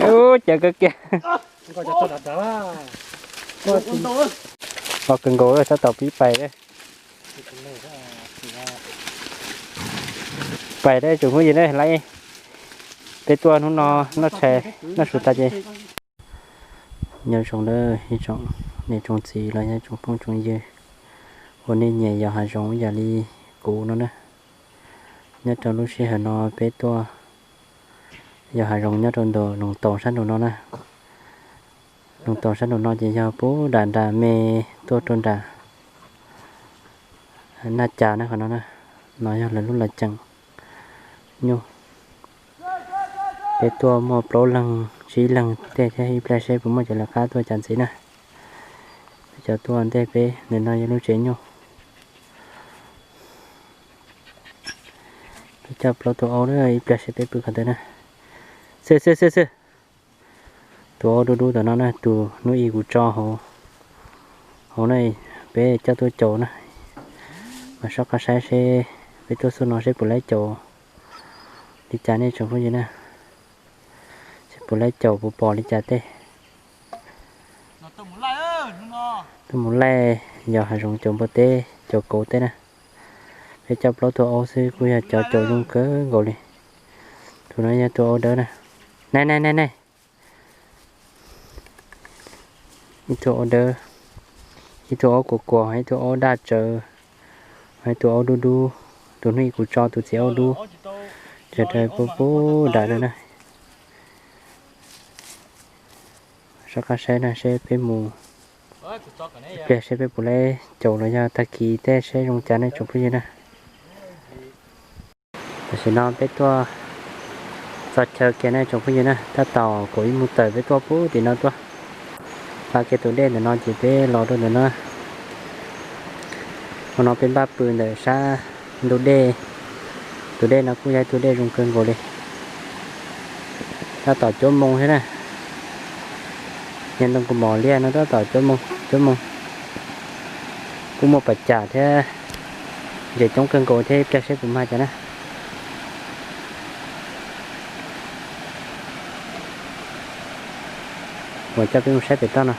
Ub, cawv kawg kiag. Ho kawg nkaus tab tom pib pais. Pais tsoom phooj ywg na, lawv peb tuaj hnub no noj tshais noj su tas ces nyob zoo na ib tsoom niam tsoom txiv los yog tsoom phooj tsoom ywg uas nej nyiam yos hav zoov ib yam li kuv no na. Nyob rau lub sij hawm no peb tuaj yos hav zoov nyob rau ntawm Loos Taus sab nraum no na. Loos Taus sab nraum no ces yog puag nram nram me tuaj rau nram Naj Cas na qhov no na. No yog lawv lub laj ceem nyuj. Peb tuaj muaj plaub leeg tsib leeg tej thiab ib pliag seb puas muaj cov lawv qab tuaj cas ntxiv na. Peb cov tuaj ntej peb ntawm no yog lub tsev nyuj. Peb coj plaub tug aub na ib pliag seb peb pw qhov twg na. Xwb xwb xwb xwb. Tus aub dub dub tom no na tus hnub ib kuv tso hauv, hauv na, peb coj tuaj caum na. Mas soj qab saib seb peb tuaj xub no seb puas laib caum li cas nej tsoom phooj ywg na. Seb puas laib caum puas pom li cas tej. Tuaj mus laij yos hav zoov caum npua teb caum kauv tej na. Peb coj plaub tug aub xwb kuj yog cov caum zoo kawg nkaus li. Tus no yog tus aub dawb na. Nai nai nai nai. Ib tug aub dawb, ib tug aub kuas kuas, ib tug aub daj tsawv, ib tug aub dub dub, tus hnub ib kuv tso tus txiv aub dub, tsawg rau pub pub nram na. Soj qab saib na seb peb mus ib pliag seb peb puas laib caum los yog tag kis tej seb zoo cas nej tsoom phooj ywg na. Tam sim no peb tuaj txog chaw kiag nej tsoom phooj ywg na, tab tom kaum ib moos tawm peb tuaj pub tim no tuaj. Hla kiag tus dej ntawm no ces peb los rau ntawm no. Hmo no peb npaj pw ntawm sab ntug dej. Tus dej no kuj yog ib tug dej zoo kawg nkaus li. Tab tom cuab moo thiab na. Niag ntoo kaus mom liaj no tab tom cuab moo cuab moo. Kuj muaj pas cam thiab, ntses coob kawg nkaus thiab ib pliag seb puas mag cas na. Uas coj peb mus saib pem toj no.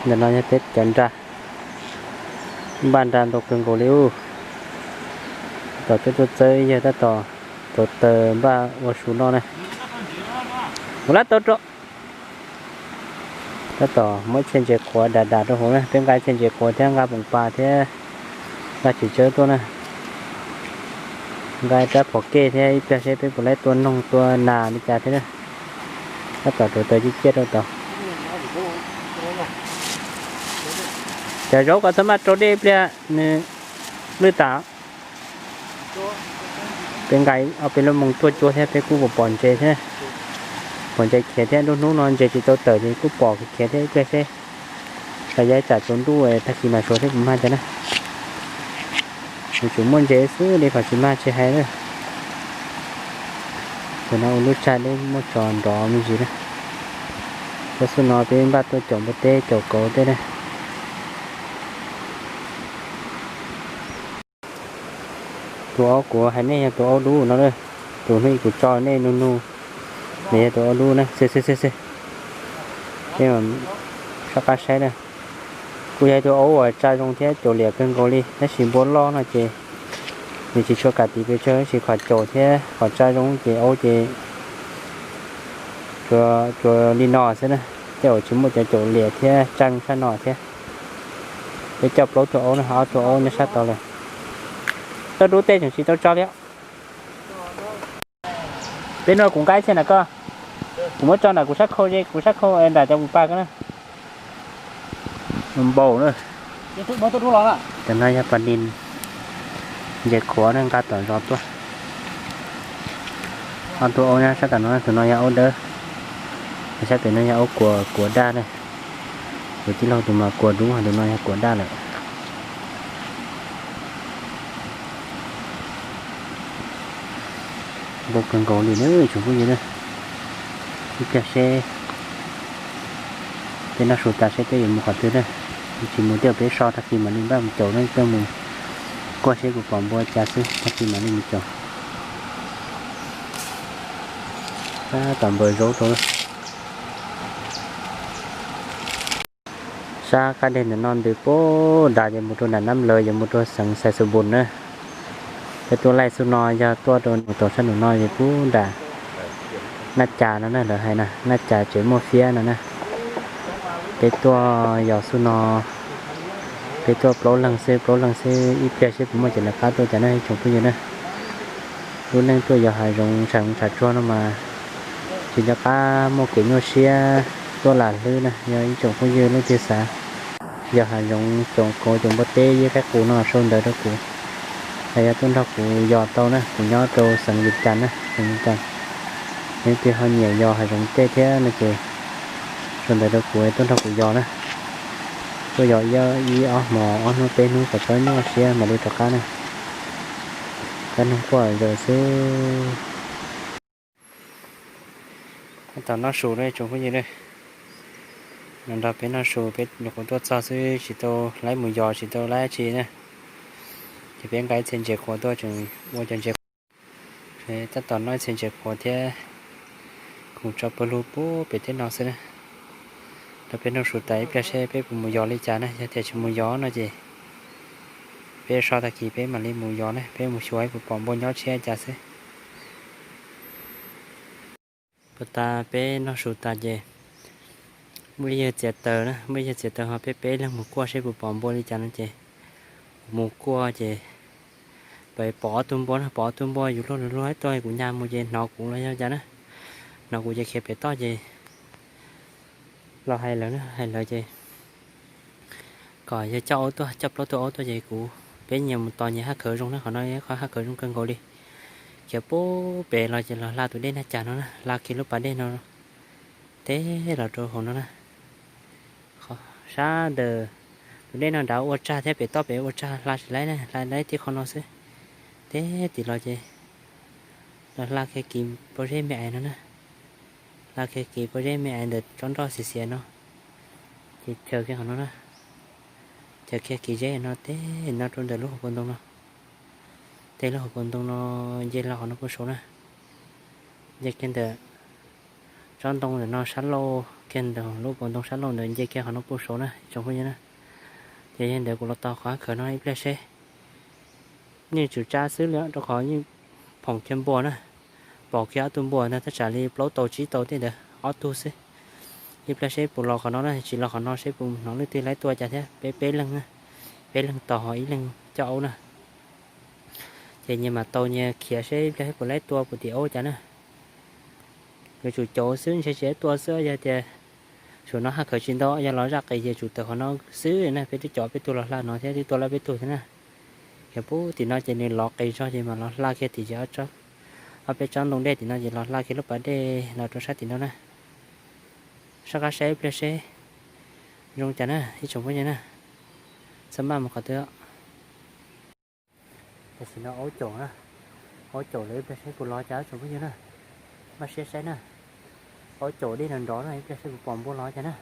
Ntawm no yog teb cov nra, npaj nra ntau kawg nkaus li ub. Tab tom tuaj tuaj txawb ib yawg tab tom tuav taws npaj ua su noj na. Mus lab tau rau. Tab tom muab ib txhia ntses qhuav dam dam rau hauv na, peb nqa ib txhia ntses qhuav thiab nqa poom pas thiab nqa tsis tsawb tuaj na. Nqa rab phom kej thiab ib pliag seb peb puas laib tua noog tua nas li cas thiab na. Tab tom rauv taws ciaj ciaj rau tod. Cov zaub ko txhob maj rau dej ib pliag nws lwj tas. Peb nqa ob peb lub moo tuaj cuab thiab peb kuj pom ntses thiab. Pom ntses khiav thiab, nruab hnub no ntses tsis tau tawm ces kuj pom khiav thiab ib pliag seb. Xyov yog tsam tsaus ntuj tag kis mas suav thiab puas mag cas na. Nws tsuas muaj ntses xwb li, qhov tsis mag tsis hais na. Tus no ua lub tsag dub muaj tso nrov me ntsis na. Tuaj xub no peb npaj tuaj caum npua teb caum kauv tej na. Tus aub kuv hais nej yog tus aub dub no, tus hnub ib kuv tso nej nug nug, nws yog tus aub dub na. Xwb xwb xwb xwb, soj qab saib na. Kuj yog ib tug aub uas tsa zoo thiab caum liam kawg nkaus li, tab sis npua loj no ces nws tsis tshua kam tiv pes tsawg, tab sis qhov caum thiab qhov tsa zoo ces aub ces tsuas li no xwb na. Tej zaum tsis muaj cov caum liam thiab tsa zoo sab no thiab. Peb coj plaub tug aub no, ob tug aub nyob sab tod lawm. Toj dub tej tseem tsis tau tso li. Peb no kuv nqa ib txhia na koj. Kuv muab tso nram kuv sab khau, kuv sab khau nram cov kuv pa ko na. Npau na. Cov no yog pas nis, ntses qhuav na, nqa tom zos tuaj. Ob tug aub nyob sab tom no, tus no yog aub dawb, sab pem no yog aub kuas, kuas daj na. Tus tij laug tus mas kuas dub, tus no yog kuas daj lawm. Npau kawg nkaus li na tsoom phooj ywg na. Ib pliag seb peb noj su tas seb peb yuav mus qhov twg na. Tsis mus tej zaum peb so tag kis mam li npaj mus caum na, coj mus Kuaj seb puas pom npua cas xwb, tag kis mam li mus caum. Tab tom npawm zaub rau. Sab qab deg ntawm no ntws puag nram ces mus rau nram Nab Lawv, ces mus rau xeev Xais Xus Npus na. Peb tuaj laij xub no yog tuaj rau nram tom sab nram no ces puag nram Nab Cas no na, lawv hais na, Nab Cas tsev muaj fiab no na. Peb tuaj yos xub no, peb tuaj plaub leeg xwb, plaub leeg xwb, ib pliag seb puas muaj cov lawv qab tuaj cas na ib tsoom phooj ywg na. Lub neej tuaj yos hav zoov tshav zoov tshav tsuag no mas tsis nco qab muaj kev nyuaj siab tuaj lam hlwb na, yog ib tsoom phooj ywg leej twg xav yos hav zoov caum kauv caum npua teb yeej qaib qus no sau ntawv rau kuv, los yog tuaj nrog kuv yos tau na, kuv nyob rau xeev Vias Cas na, xeev Vias Cas. Leej twg ho nyiam yos hav zoov tej thiab no ces sau ntawv rau kuv tuaj nrog kuv yos na. Tuaj yos ib ob hmos ob hnub peb hnub kom txhob nyuaj siab mam li rov qab na. Kab noog quaj zaws xwb. Tab tom noj su na tsoom phooj ywg na. Nrog peb noj su, peb nyuam qhuav tuaj txog xwb tsis tau laib mus yos tsis tau laib tsi na. Ces peb nqa ib txhia ntses qhuav tuaj tseem ua cov ntses qhuav. Tab tom noj ib txhia ntses qhuav thiab, mus tso pawg lug puag pem teb no xwb na. Nrog peb noj su tas ib pliag seb peb puas mus yos li cas na, yog tias tsis mus yos no ces peb so tag kis peb mam li mus yos na, peb mus xyuas puas pom npua nyob tshiab cas xwb. Puag ta peb noj su tas ces muaj ib yawg txiav taws na, muaj ib yawg txiav taws ho peb peb leeg mus kuaj seb puas pom npua li cas no ces kuv mus kuaj ces pom ob tug npua na, pom ob tug npua yus luag luag ib tug kuv nyas mus ces hnov kuv los yog cas na, hnov kuv ces khiav pem toj ces los hais lawv na, hais lawv ces kom yog coj aub tuaj, coj plaub tug aub tuaj ces kuv peb nyias mus tos nyias haj khawv zoo na, qhov no yog qhov haj khawv zoo kawg nkaus li. Khiav puag pem los ces los hla tus dej Nab Cas no na, hla kiag lub pas dej no teb los rau hauv no na. Sab ntawm tus dej no nrad ua tsag thiab pem toj pem ua tsag hla tsis laib na, hla laib tib qho no xwb. Teb tim los ces los hla kiag kiv pob zeb me ais no na. Hla kiag kiv pob zeb me ais ntawm tsob nroj xiav xiav no. Ces chaws kiag qhov no na. Chaws kiag kiv zeb no teb no rau ntawm lub hauv paus ntoo no. Tej lub hauv paus ntoo no nce los qhov no puag saud na. Nce kiag ntawm tsob ntoo ntawm no sab laug kiag ntawm lub paus ntoo sab laug ntawd nce kiag qhov no puag saud na tsoom phooj ywg na. Ces yog ntawd kuv los tos qhov haj khawv no ib pliag seb. Yeej tsum tsab xwb li rau qhov yeej phoom kiag npua na. Pom kiag ob tug npua ntag, tab tsam li plaub tau tsib tau tej ntawd ob tug xwb. Ib pliag seb puas los qhov no na, tsis los qhov no seb puas hnov leej twg laib tua cas thiab, peb peb leeg na. Peb leeg tos ho ib leeg coj aub na. Ces nyias mam tau nyias khiav seb ib pliag puas laib tua puas tim aub cas na. Yuav tsum caum xwb ntshe tsis laib tua xwb, yog tias saum no haj khawv tsis ntau yog los zaj qis ces tsum tawm qhov no xwb na, peb twb caum peb tug los hla no thiab twb tua lawm peb tug thiab na. Yog puag tim no ces nws lov qis zog ces mam los hla kiag tim ces ob peb tsob ntoo dej tim no ces los hla kiag lub pas dej los rau sab tim no na. Soj qab saib ib pliag seb zoo cas na ib tsoom phooj ywg na. Txaj maj mus qhov twg. Tam sim no aub caum na, aub caum lawm ib pliag seb puas los cas tsoom phooj ywg na. Maj siab saib na, aub caum dej nrov nrov na ib pliag seb puas pom npua los cas na.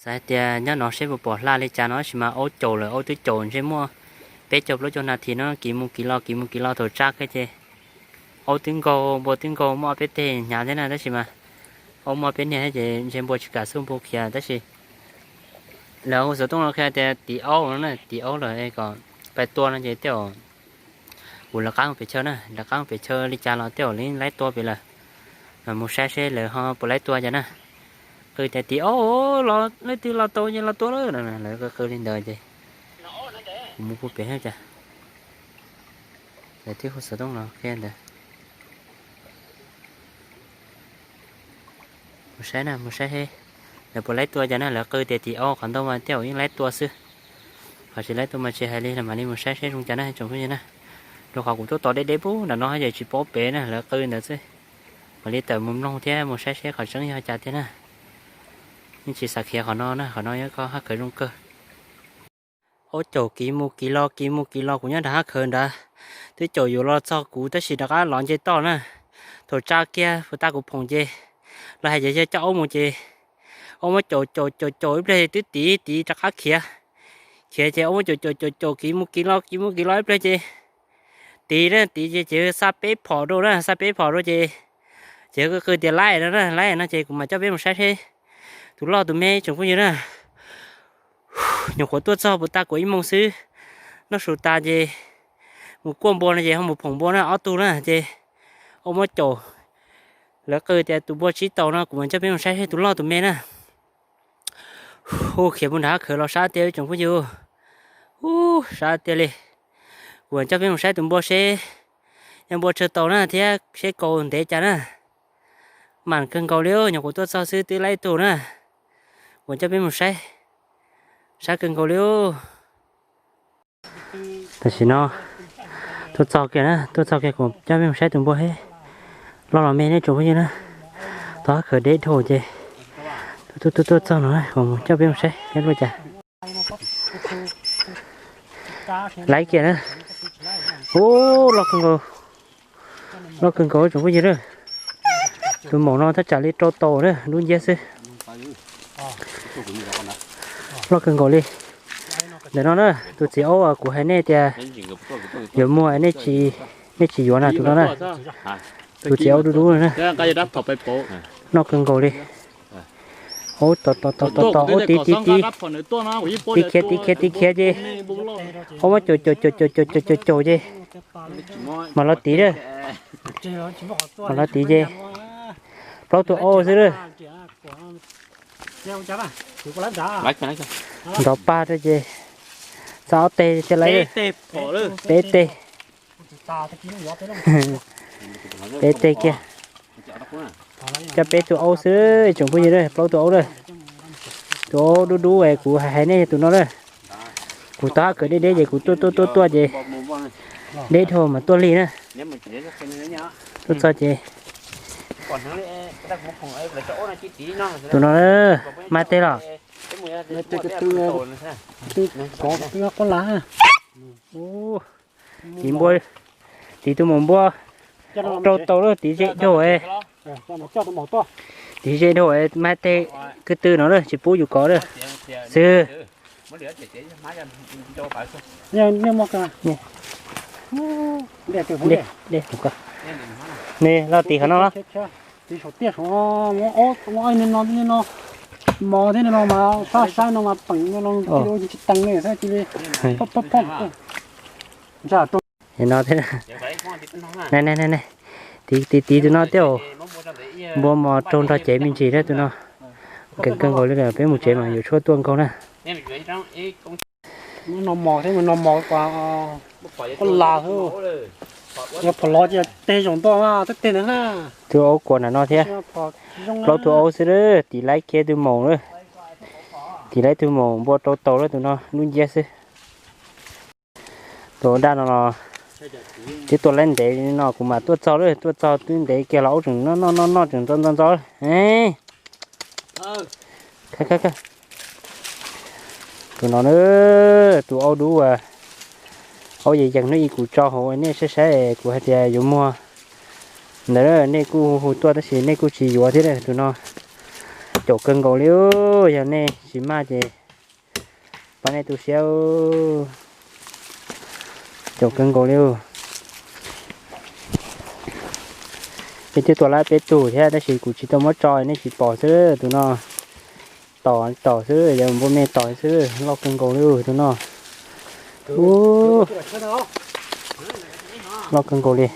Xav hais tias nyob no seb puas pom hla li cas no tab sis mas aub caum lawm, aub twb caum ntshe muaj peb caug plaub caug nas this no kiv mus kiv los kiv mus kiv los thaum tsab kiag ces aub twb nkaug npua twb nkaug muaj ob peb teg hnyav thiab na tab sis mas aub muaj peb niag thiab ces ntshe npua tsis kam xub npua khiav tab sis lawv hu xov tooj los qhia tias tiv aub no na, tiv aub lawm kom pais tua no ces tej zaum kuv lawv qab mus pem chaw na, lawv qab mus pem chaw li cas los tej zaum li laib tua pem lawm. Mus saib seb lawv ho puas laib tua cas na. Qw tias tiv aub los leej twg los tau ces los tua lawm, lawv qw qw li ntawd ces kuv mus puag pem thiab cas. Lawv twb hu xov tooj los qhia ntawd. Mus saib na, mus saib seb lawv puas laib tua cas na, lawv qw tias tiv aub qhov ntau mas tej zaum yeej laib tua xwb. Qhov tsis laib tua mas tsis hais li, mam li mus saib seb zoo cas na tsoom phooj ywg na. Rau qhov kuv tuaj tos deb deb puag nram no ces tsis paub pem na, lawv qw ntawd xwb. Mam li tawm mus mloog thiab mus saib seb qhov tseeb yog cas tiag na. Yeej tsis xav khiav qhov no na, qhov no yog ib qho hav khawv zoo kawg. Aub caum kiv mus kiv los kiv mus kiv los kuv nyob nram hav khawv nrad, twb caum yuav los txog kuv tab sis rov qab los nce toj na. Thaum tsa kiag puas tas kuv phoom ces los hais ces yog coj aub mus ces aub muab caum caum caum caum ib pliag twb tiv tiv rov qab khiav. Khiav ces aub muab caum caum caum caum kiv mus kiv los kiv mus kiv los ib pliag ces tiv na, tiv ces ces xa peb phom rau na, xa peb phom rau ces ces qw qw tias laib no na, laib no ces kuv mam coj peb mus saib seb tus loj tus me tsoom phooj ywg na. Nyuam qhuav tuaj txog puas tas kuv ib moos xwb, noj su tas ces mus kuaj npua no ces ho mus phoom npua na ob tug na ces aub muab caum, lawv qw tias tus npua tsib taus no kuv mam coj peb mus saib seb tus loj tus me na. Hu khiav mus nram hav khawv los sab tiag tsoom phooj ywg, ub sab tiag li. Kuv mam coj peb mus saib tus npua seb yog npua tsawg taus na thiab seb kaus ntev cas na. Mam kawg nkaus li, nyuam qhuav tuaj txog xwb twb laib tug na. Kuv mam coj peb mus saib, sab kawg nkaus li. Tam sim no tuaj txog kiag na, tuaj txog kiag kuv coj peb mus saib tus npua seb loj los me ne tsoom phooj ywg na. Tau hav khawv deb dhau ces tuaj tuaj tuaj txog no kuv coj peb mus saib seb loj cas. Laib kiag na. Ub, loj kawg nkaus, loj kawg nkaus tsoom phooj ywg na. Tus maum no thaj tsam li rau taus na, dub nciab xwb. Loj kawg nkaus li. Ntawm no na, tus txiv aub kuv hais nej tias yuav muag nej tsis yuav na, tus no na. Tus txiv aub dub dub na. Loj kawg nkaus li. Aub tom tom tom tom tom, aub tiv tiv tiv, tiv khiav tiv khiav tiv khiav ces aub muab caum caum caum caum caum caum caum ces mam los tiv na. Mam los tiv ces plaub tug aub xwb na. Nrov pag rau ces xa ob teg thiaj laib, peb teg, peb teg kiag. Coj peb tug aub xwb tsoom phooj ywg na, plaub tug aub na. Tus aub dub dub es kuv hais hais nej tus no na. Kuv tau hav khawv deb deb ces kuv tuaj tuaj tuaj tuaj ces deb dhau mas tuaj lig na. Tuaj txog ces tus no mas teg los. Tiv npua, tiv tus maum npua rau tau lawm, tiv ze dhau, tiv ze dhau mas teg kwv tw no lawm tsis pub yus kov lawm xwb. Ne los tiv qhov no los. Tiv saum tiaj saum no, mos thiab no mas sab sab no mas peem no tsis tees li, phob phob phob. Tiv tiv tiv tus no thiab, npua mos raug nrog cev me ntsis thiab tus no. Kawg kawg nkaus li, peb mus tsev mas yuav tshuaj tuaj nkaug na. No mos thiab no mos, koj las xwb. Yog phom los ces teg zaum ntoj, teg teg ntawd na. Tus aub kuam nram no thiab. Plaub tus aub xwb, tiv laib kiag tus maum lawm. Tiv laib tus maum npua rau taus lawm, tus no lub nciab xwb. Tus daj no los twb tuaj laib ntev no, kuv mam tuaj txog lawm, tuaj txog twb ntev kiag los aub tseem noj noj noj noj tseem ntxov ntxov ntxov. Tus no na, tus aub dub, aub yees yees hnub ib kuv tso hauv nej saib saib, kuv hais tias yuav muag ntawd, nej kuj hu tuaj tab sis nej kuj tsis yuav thiab. Tus no caum kawg nkaus li, yog nej tsis maj ces pab nej tu siab. Caum kawg nkaus li. Peb twb tua lawm peb tug thiab tab sis kuv tsis tau muab tso, nej tsis pom xwb. Tus no tom tom xwb, yog npua me tom xwb, loj kawg nkaus li tus no. Loj kawg nkaus li.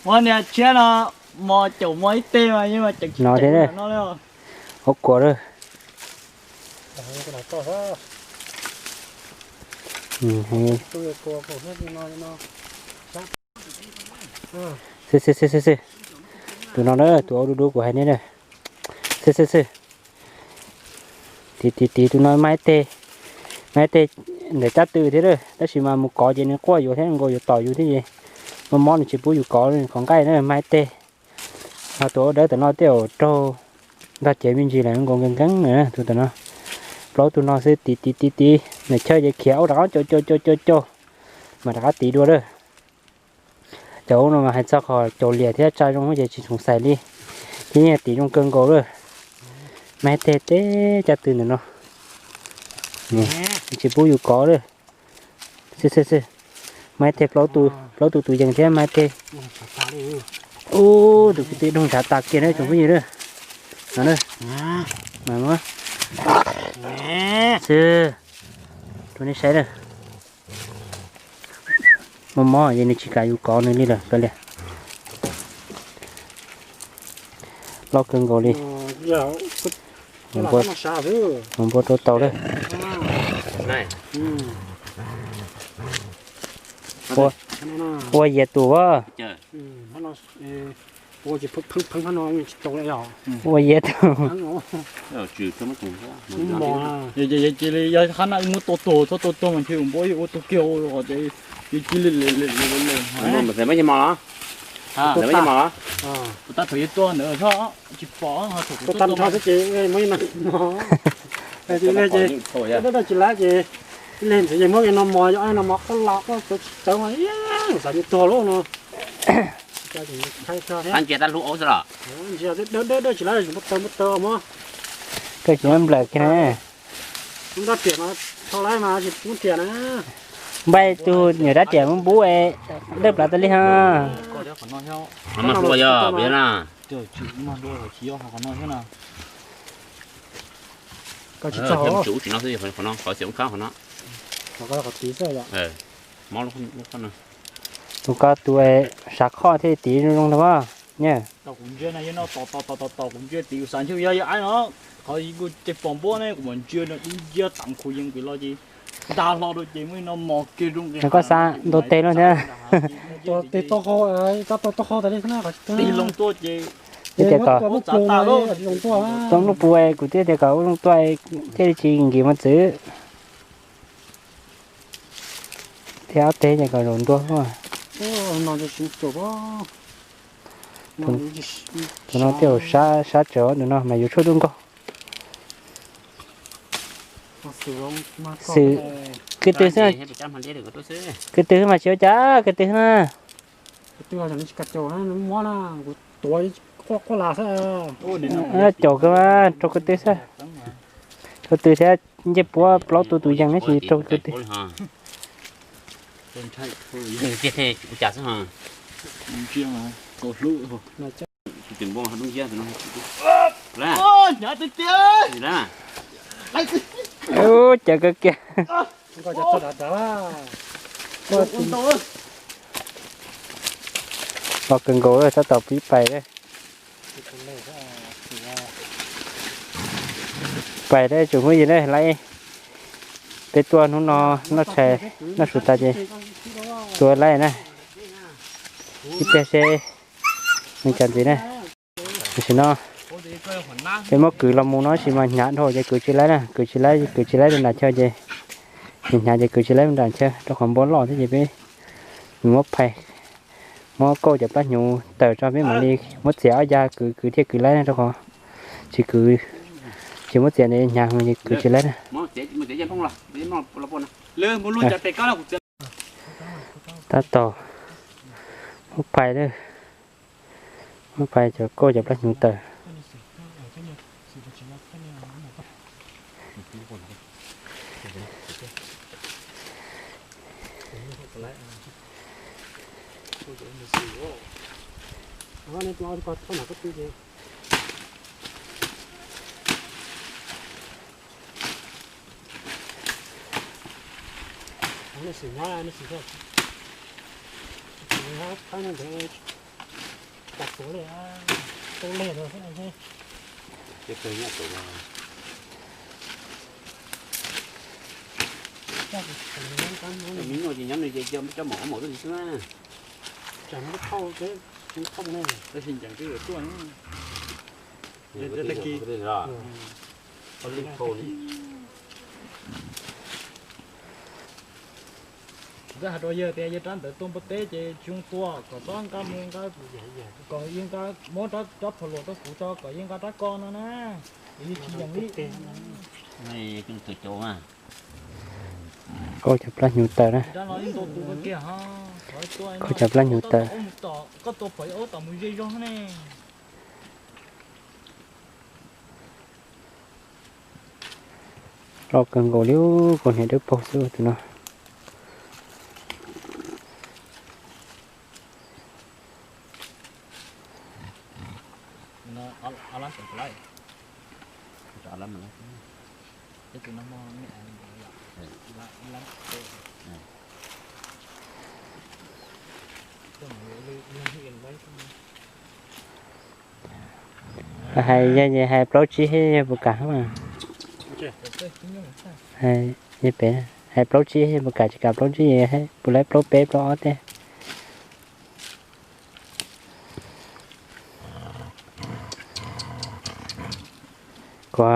Muab niag tshiab no mos caum mos ib teg mas yeej mas ceev no thiab. Hauv kuam lawm. Xwb xwb xwb xwb, tus no na, tus aub dub dub kuv hais nej na. Xwb xwb xwb. Tiv tiv tiv, tus no mas ib teg, mas ib teg ntawm caj tw thiab lawm, tab sis mas mus kov ces nws quaj yuav thiab nkaus yuav tom yus thiab ces mob mob nws tsis pub yus kov, kov nqaij na, mas ib teg. Ho tus ua dawb tom no tej zaum raug ntog cev me ntsis lawm, nkaus nkees nkees na tus tom no. Plaub tug no xwb, tiv tiv tiv tiv, nws chaw ces khiav ua rov qab caum caum caum caum caum, mas rov qab tiv dua lawm. Cov ub no mas hais txog qhov caum liam thiab tsa zoo ces tsis txhoov xais li, ces yeej tiv zoo kawg nkaus lawm. Mas ib teg teb caj tw ntawm no, tsis pub yus kov lawm. Xwb xwb xwb, mas ib teg plaub tug tus yees thiab mas ib teg. Ub, tus kwv tij doog ntshav tas kiag na tsoom phooj ywg na. No na, mas xwb, rau nej saib na. Mob mob ces nws tsis kam yus kov nws li lawm, kav liam. Loj kawg nkaus li. Mus npua rau tau lawm. Ua yias tus a. Ua yias tus. Yog cia li yog qhab na muab tua tuag txhob tua tuag mas ntshe ua npua ua tus kiag ua ces yog cia li le le le le. Tab thaum yog tuaj ntawd tsis pom, tsis pom ces muab ib na, dab tsi lab ces ib leeg ntxwv ces muab no mos, yog no mos qoj los qoj txawv tsis txawv mas xav nws tuag lawm no. Ntsia tab hlub aub xwb los. Ntsia dawb dawb dawb tsis lab, muab taw muab taw mog. Koj tsis muab nplawm kiag na. Rab riam mas tho lawm mas tsis muab riam na. Npaj tus niam rab riam muab npub es dawb plaws tas li ha. Qhov no yog peb na. Qhov no xwb, qhov no. Tus koj tus sav khoj thiaj tiv zoo zoo ntag mas. Kuv ntsia na, yog no tos tos tos tos kuv ntsia tiv xav ntshe yog yog aib no. Qhov kuv ces pom npua ne kuv mam ntsia no dub nciab tam khu yees pem los ces nta hlo rau ces muaj no mos kiag zoo. Koj xav ntua tes luaj thiab. Tes taub hau, koj tua taub hau tas li. Tig loo tuaj ces, tig tias kom, tau lub pus kuv thiaj tias kom ua zoo tuaj thiaj li tsis nkim mos txwv. Thiab ob teg ces kom zaum ntua. Tus no tej zaum sab sab tsawv, tus no mas yuav tshuaj tuaj nkaug. Xwm, kwv tw xwb, kwv tw xwb mas tsis ua cas, kwv tw xwb na. Caum kawg mas rau kwv tw xwb. Rau kwv tw thiab ncej puab plaub tug tus yees ib sim rau kwv tw. Ub, cawv kawg kiag. Los kawg nkaus tab tom pib pais. Pais tsoom phooj ywg na, lawv peb tuaj hnub no noj tshais noj su tas ces tuaj lawm na. Ib pliag seb nws cas ntxiv na. Tam sim no peb muab kwv los mus no sis mas hnyav dhau ces kwv tsis laib na, kwv tsis laib, kwv tsis laib rau nram chaw ces, hnyav ces kwv tsis laib rau nram chaw rau qhov npua loj thiab ces peb muab phais, muab kauj cov plab hnyuv tawm tso peb mam li muab txiav ob ya kwv kwv thiaj kwv laib na rau qhov tsis kwv, tsis muab txiav ntawd hnyav ces kwv tsis laib na. Tab tom muab phais, muab phais cov kauj cov plab hnyuv tawm. Me nyuam ces nyob nws ces coj mom ob maum tuaj xwb na. Tab sis ncees twb yuav tuaj. Tag kis. Nkawd hais rau yawg tias yawg rab ntawd tuaj npua teb ces tsis zoo tua, kom txhob nqa mus nqa, kom yeej nqa muab rab phom luam rau kuv tso kom yeej nqa rab ko no na. Yeej tsis yeem li. Koj cov plab hnyuv tawm na. Koj cov plab hnyuv tawm. Koj tua phom ib ob tom mus ze zog ne. Loj kawg nkaus li, kaus hniav dawb paug xwb tus no. Hais yog hais plaub tsib thiab yog puas kam mas. Hais plaub tsib thiab yog puas kam, tsis kam plaub tsib, puas laib plaub peb plaub ob thiab. Kuv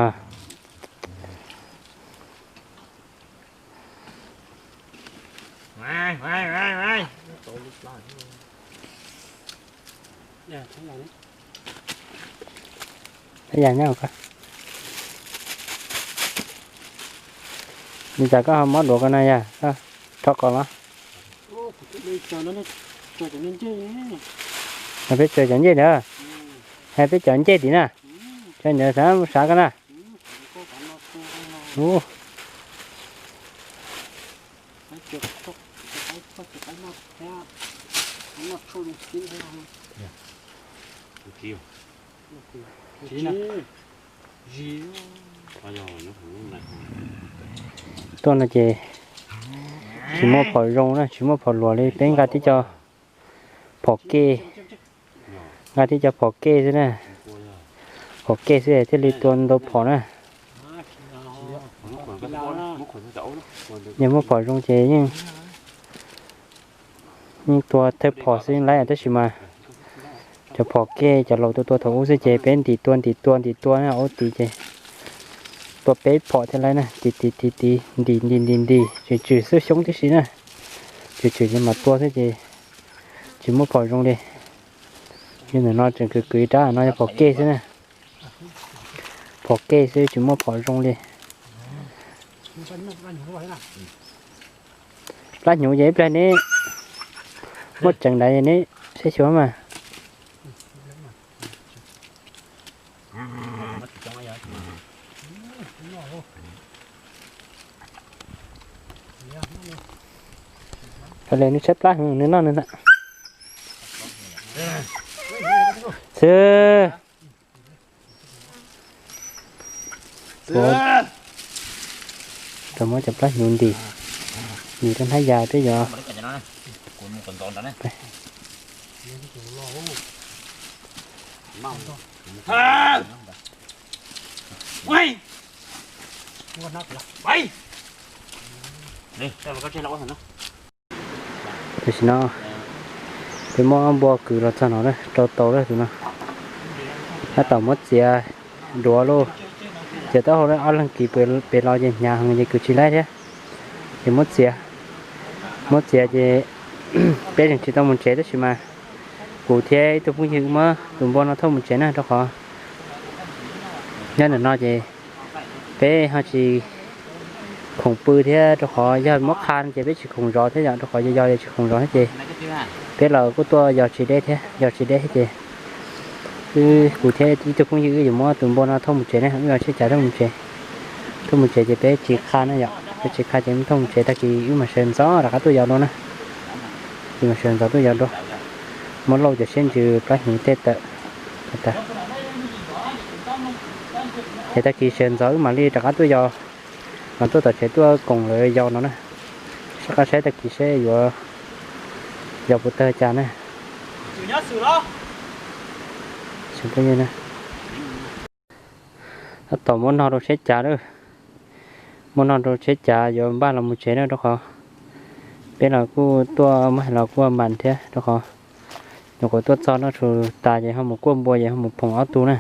Yam nyob ko. Li cas koj ho mob duav ko na yog? Rho qos los. Peb tsaws cov ncej ntawd. Peb cov ncej tim na. Tsaws ntawd xav sav ko na. Tuaj no ces tsis muaj phom zoo na, tsis muaj phom luam li, peb nqa tib co phom kej, nqa tib co phom kej xwb na. Phom kej xwb thiaj li tua ntau phom na. Yog muaj phom zoo ces yeej tua thawj phom xwb lawm, tab sis mas cov phom kej cov laus tua tua thaum ub xwb ces peb ntim tua ntim tua ntim tua na, ub tid ces tua peb phom thiaj lawm na, ntim ntim ntim ntim ntim ntim ntim, tswm tswm xwb xyoob tib si na, tswm tswm ces mam tua xwb ces tsis muaj phom zoo li. Yog ntawm no tseem kwv kwv ib rab no yog phom kej xwb na, phom kej xwb tsis muaj phom zoo li. Plab hnyuv ces ib pliag neb muab tseev ntawd neb saib xyuas mas. Thaum lawm nws tshaib plab heev nws noj nws na. Xwb. Rau muab cov plab hnyuv ntim, ntim rau hnab yas peb yuav. Tam sim no peb muab npua kwv los txog no lawm, rau tau lawm tus no. Tab tom muab txiav duav lauj, txiav taub hau lawm, ob leeg kis pem los ces hnyav heev ces kwv tsis laib thiab. Ces muab txiav, muab txiav ces peb tseem tsis tau mus tsev tab sis mas kuv thiab ib tug phooj ywg muab tus npua no thauj mus tsev na, rau qhov nyob ntawm no ces peb ho tsis khoom pw thiab, rau qhov yog muab qha no ces peb tsis khoom zov thiab yom, rau qhov yog yog tsis khoom zov thiab ces peb los kuj tuaj yos tsis deb thiab, yos tsis deb thiab ces wb, kuv thiab ib tug phooj ywg wb yuav muab tus npua no thauj mus tsev ne, wb los tsheb cav thauj mus tsev, thauj mus tsev ces peb tsis qha na yom, peb tsis qha ces thauj mus tsev, tag kis wb mam sawv ntxov rov qab tuaj yos dua na. Ces mam sawv ntxov tuaj yos dua, muab lauj cov siab ntsws plab hnyuv tej tawm. Ces tag kis sawv ntxov wb mam li rov qab tuaj yos, mas tuaj tom tsev tuaj koom lawv yos no na. Seb qab saib tag kis seb yuav yos puas tawg cas na. Tab tom muab nog rau tsheb cav lawm, muab nog rau tsheb cav yuav npaj los mus tsev na, rau qhov peb los kuj tuaj muab hais los kuj mam thiab, rau qhov nyuam qhuav tuaj txog noj su tas ces ho mus kuaj npua ces ho mus phoom ob tug na.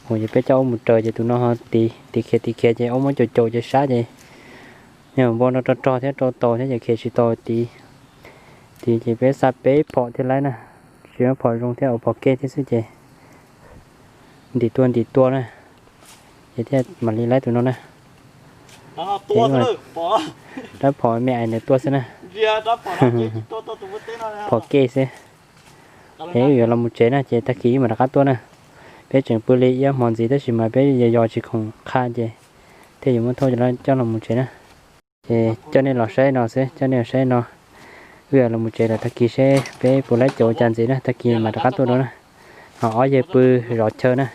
Phoom ces peb coj ub mus raws ces tus no ho tiv tiv khiav tiv khiav ces ub muab caum caum ces sab ces Npua no rog rog thiab rau taus thiab ces khiav tsis tau tid. Tid ces peb xa peb phom thiaj laib na. Tsis muaj phom zoo thiab, ua phom kej thiab xwb ces ntim tua ntim tua na, ces thiaj mam li laib tus no na. Rab phom me ais ntawd tua xwb na. Phom kej xwb. Es wb yuav los mus tsev na, ces tag kis wb mam rov qab tuaj na. Peb tseem pw li ib ob hmo ntxiv tab sis mas peb yos yos tsis khoom qha ces thiaj yuav muab thauj coj los mus tsev na. Ces coj nej los saib no xwb, coj nej los saib no. Wb yuav los mus tsev lawm, tag kis seb peb puas laib caum ua cas ntxiv na, tag kis mam rov qab tuaj dua na. Ho ob yawg pw zov chaw na.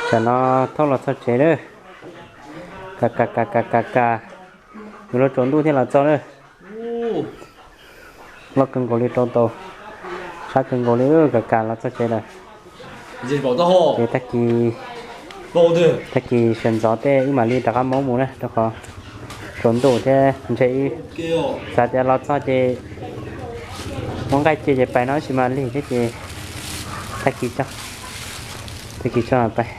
Tsam no thauj los txog tsev lawm. Ka ka ka ka ka ka. Yuav luag tsaus ntuj thiaj los txog lawm. Loj kawg nkaus li, rau taus, sab kawg nkaus li, ka ka los txog tsev lawm. Ces tag kis, tag kis sawv ntxov tej wb mam li rov qab mus mus na, rau qhov tsaus ntuj thiab ntshe wb xav tias los txog ces muab nqaij cia ces pais no tab sis mas lig thiab ces tag kis tso, tag kis tso pais.